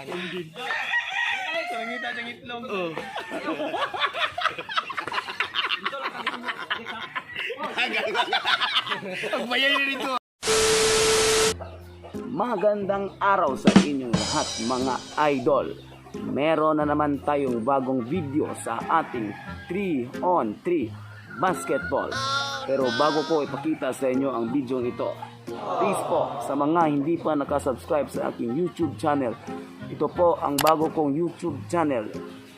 Nangita siyang itlog. Oh. Pagbayay na dito. Magandang araw sa inyong lahat, mga idol. Meron na naman tayong bagong video sa ating 3 on 3 basketball. Pero bago ko ipakita sa inyo ang video ito, please po, sa mga hindi pa nakasubscribe sa aking YouTube channel, ito po ang bago kong YouTube channel,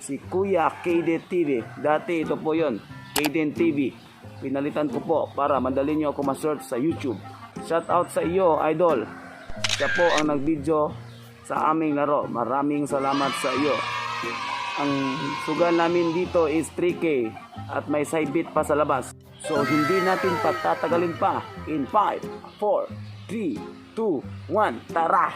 si Kuya KD TV. Dati ito po yon, KDN TV. Pinalitan ko po para madali nyo ako ma-search sa YouTube. Shout out sa iyo, idol. Siya po ang nag-video sa aming laro. Maraming salamat sa iyo. Ang sugal namin dito is 3K at may side beat pa sa labas. So hindi natin patatagalin pa. In 5, 4, 3, 2, 1, tara!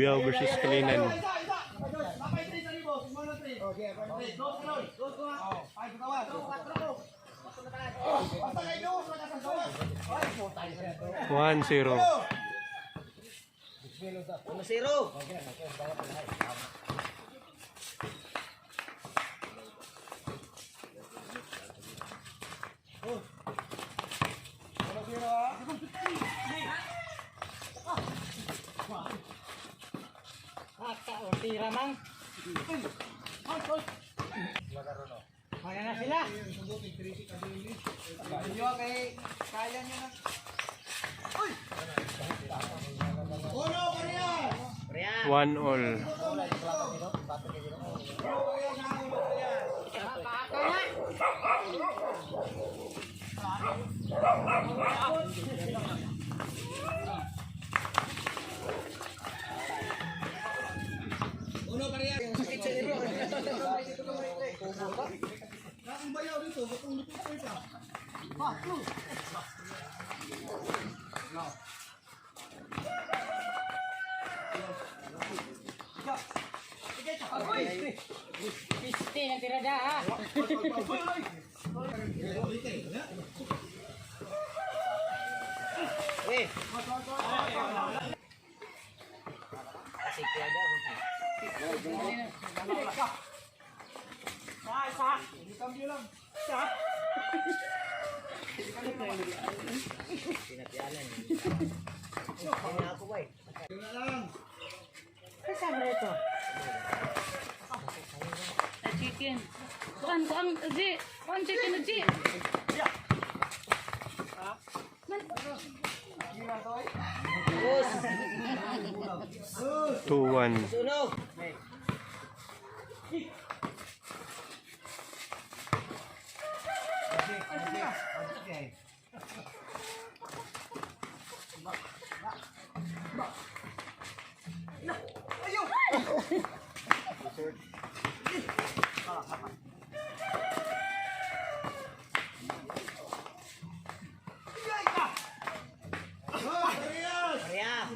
Biao versus Kalinan. 1-0. Tira mang. Wala na sila. 1-all. Piste na tirada ha. Kasama ito. Na chicken. Kuan, kuan, G. Kuan chicken na G. 2-1.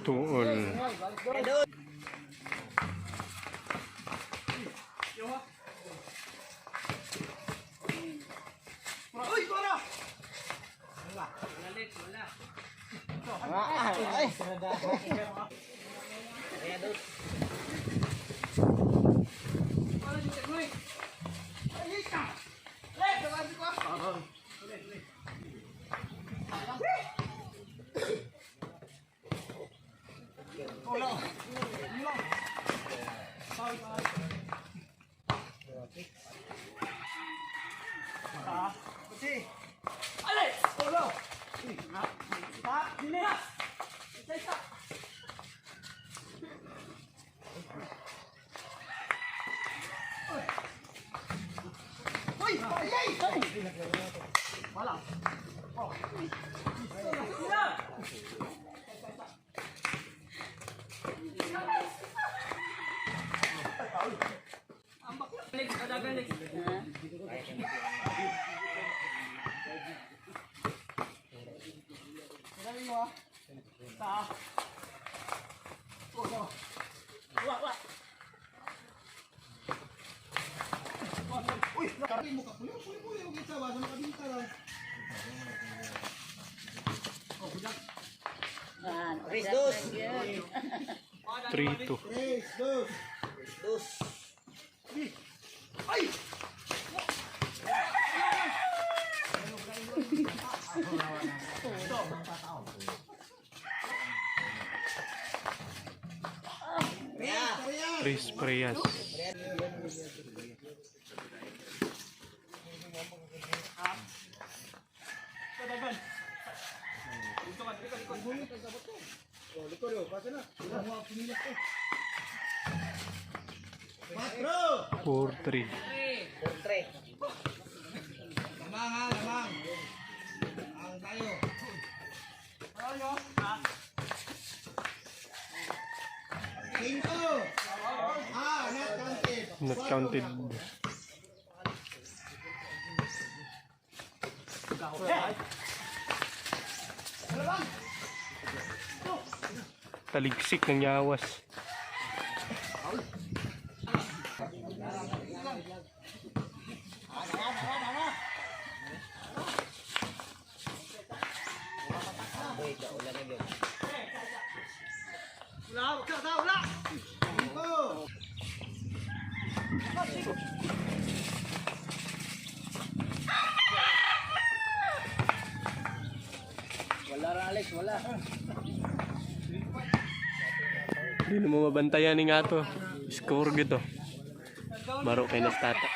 2-all. 3-2. Tres Preyas. 4-3. Lamang ha, lamang. Ang tayo. Cinco. Ah, not counted. Not counted. Taligsik ng yawas. Cinco. Hindi na mo mabantayan ni nga to. Score gito. Maro kay nastata.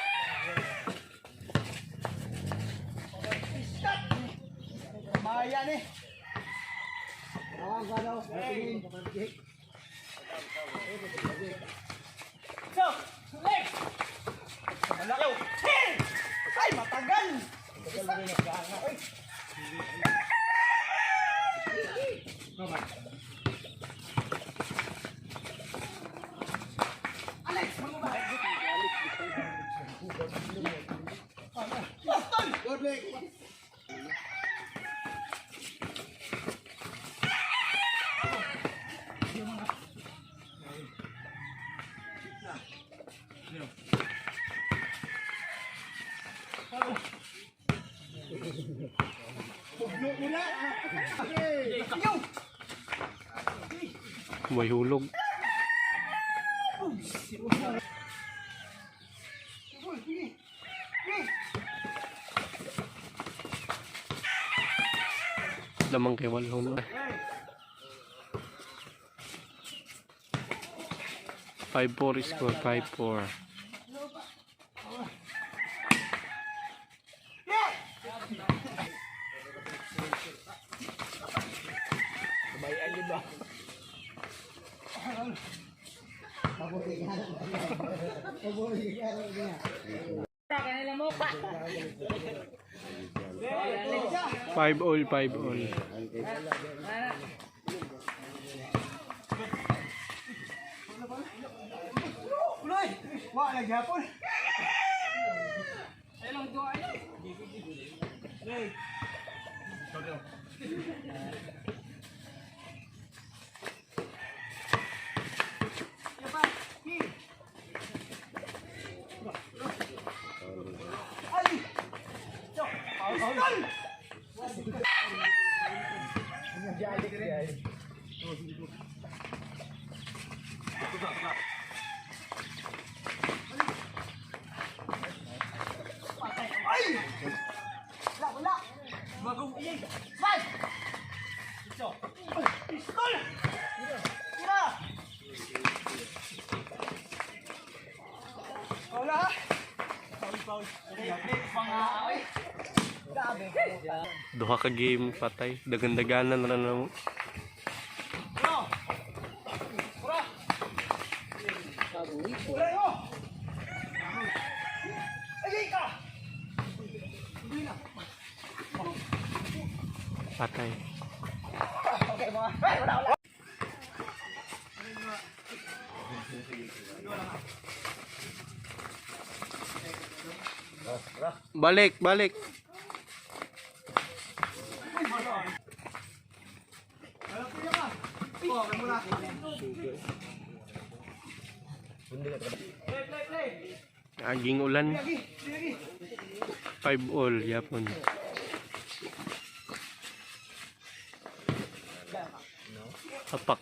Good leg. May hulog. Lamang kay Walhon. 5-4 score, 5-4. Kanila mo pa. 5 all, 5 all. Uloy! Wa lagi hapon. Duha ka game patay. Dagandaganan na na mo. Patay. Balik, balik. Aging ulan. 5 all, yapon. Apak.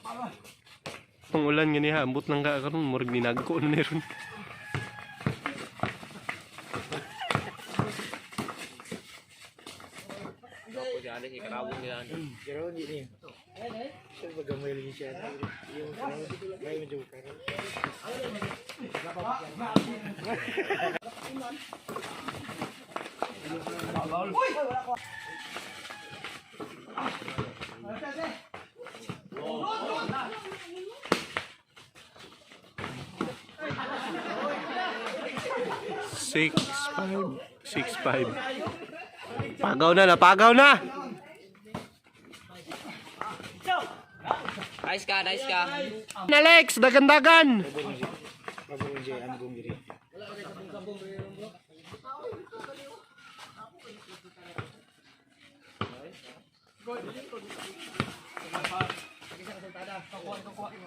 Ang ulan nga niya, ambot lang ka karon, murag ninagko na ni ron. 6-5, 6-5. Pagaw na, napagaw na! Nice ka, nice ka. Alex, dagan-dagan!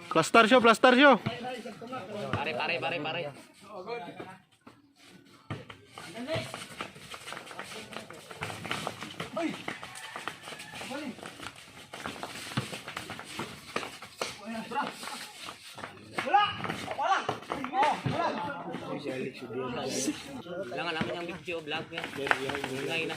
Plastar siya, plastar siya. Pare, pare, pare, pare. Langan namin ang video, vlog niya. Ngay na.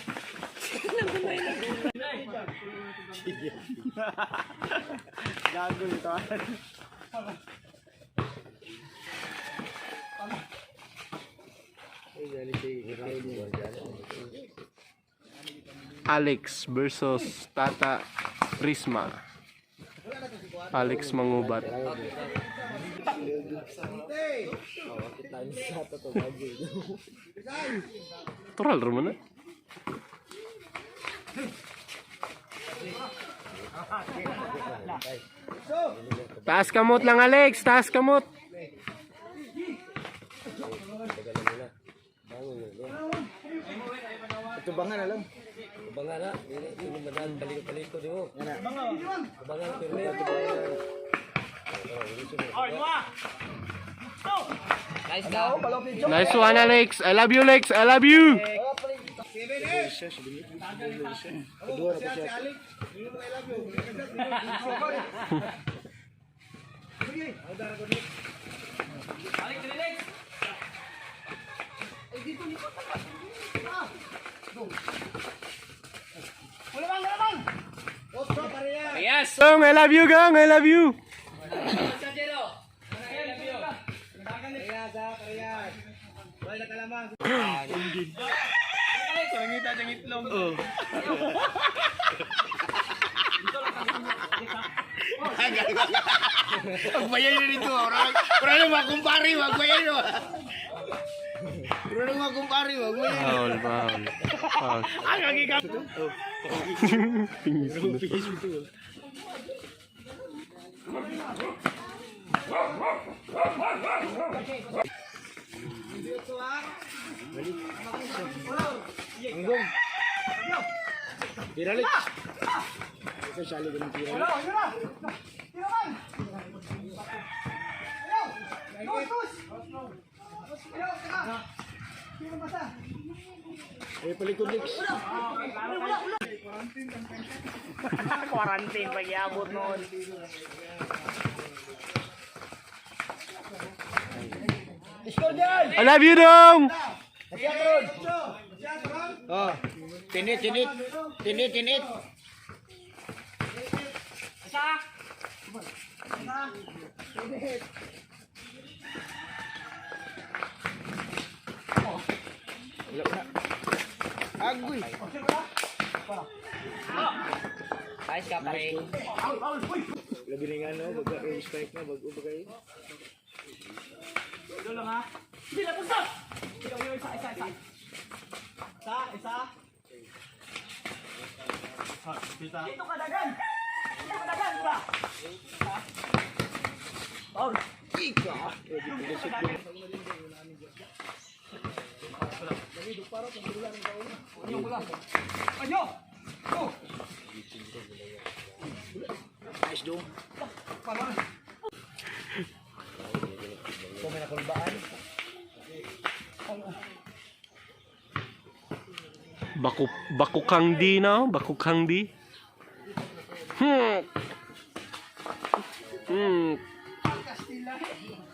Alex versus Tata Prisma. Alex Mangubat. Tural raman na. Taas kamot lang, Alex, taas kamot. Nice ka. Nice one, Alex. I love you, Alex. I love you. 7-8. Oh, si Alex. Hindi mo I love you. Otso, pareha. Yes! Gong, I love you, Gong. I love you. Parehas ha, parehas. Wala ka lamang. Magbayay na dito. Wala na makumpari, magbayay na. Wala na makumpari, magbayay. Foul, foul. Foul. Pingis na. Quarantine pag-iabot noon. I love you, Dong. Oh, tinit, tinit. Tinit, tinit. Agoy. Nice ka, pare. Labi na nga no, baga spike na, bago ba kayo? Baku bakukang di na, oh. Bakukang di.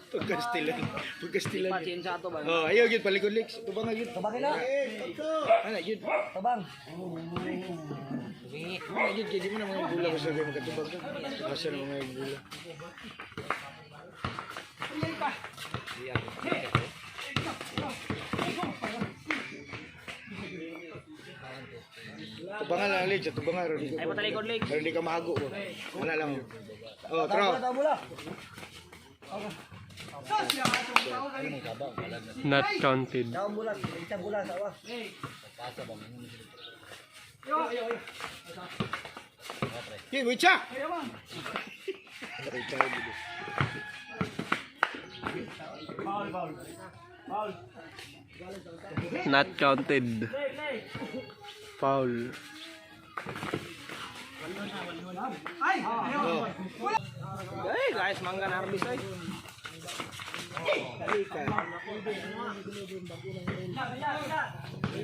Pagkastilan. Pagkastilan. Oh, ayaw gyud palikod, Lex. Tubang nga gyud. Tubang na. Ana gyud. Tabang. Ana gyud kay di mo na mga bula basta kay makatubang ka. Asa na mga bula. Tubangan lang, Lex. Tubangan. Ay, patalikod, Lex. Pero di ka mahago. Wala lang. Oh, throw. Not counted. Hey, wait siya! Not counted. Foul. Ay, guys, mangga na harvest ay.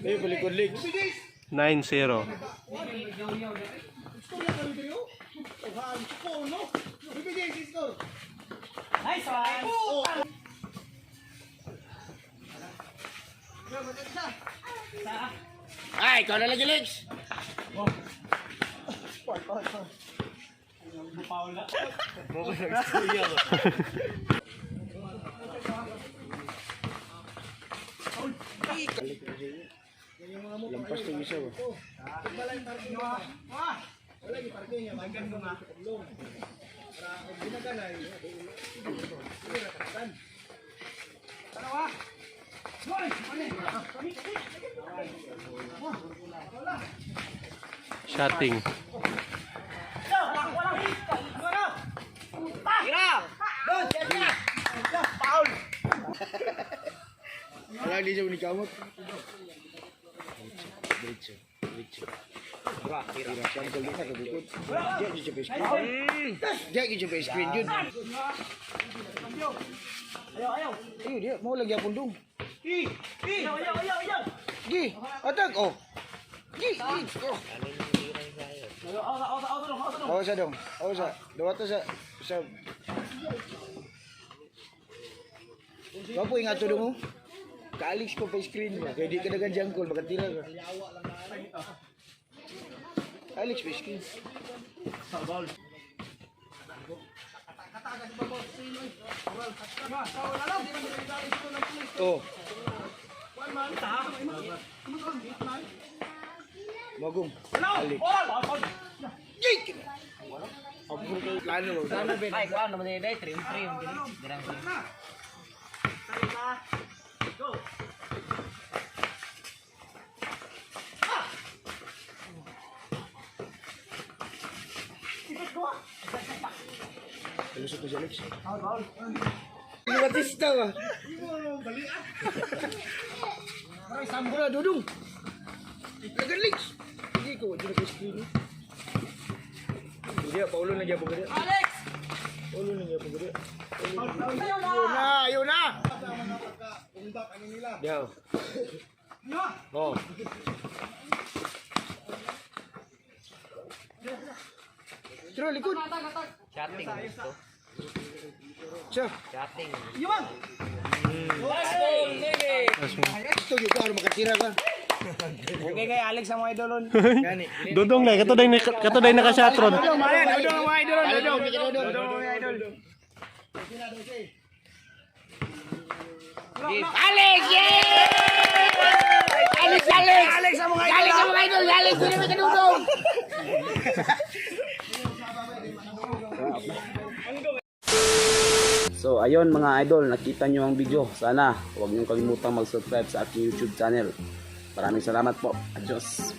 Hey, palikod, Lex. 9-0. Ay, ikaw na lagi, Lex! Lampas to isa ba? Shotting. Wala, di siya unikamot. Diretso, diretso. Tira, siyang galing na kabukod. Diyan, di siya pa screen. Diyan, di siya pa screen yun. Ayaw, diya, mau lagi apon dong. Gi, atak, oh. Gi, gi, oh. Awas sa dong, awas sa. Dawa to sa, sa. Wapo ingat to dong, oh. Kaalis ko pa screen mo. Kaya di ka nagan jangkol, makatira ka. Alex pa screen. Oh. Magong. Alex. Jake! Plano. Ay, kuan naman ni Day, trim trim. Dirang trim. Lusot na si Alex. Ini Batista ba? Sambo na, Dudong. Lagan, Lex. Hindi ko, hindi na screen. Hindi, Paulo na gyapon ka Alex! Paulo na gyapon ka Ayun na, ayun na! Diyaw. Oh. Tira, likod. Chatting gusto. Siya. Chatting. Ito, yung karo makatira ka. Okay kay Alex ang mga idolon. Gani. Dudong na, kato day naka-shotron. Dudong ang mga idolon, dudong. Dudong. Dudong ang mga idol. Alex! Yeah! Alex, Alex! Alex ang mga idol. Alex ang mga idol! Alex, hindi namin kanudong! So ayun mga idol, nakita nyo ang video. Sana huwag niyong kalimutang mag-subscribe sa aking YouTube channel. Maraming salamat po. Adios.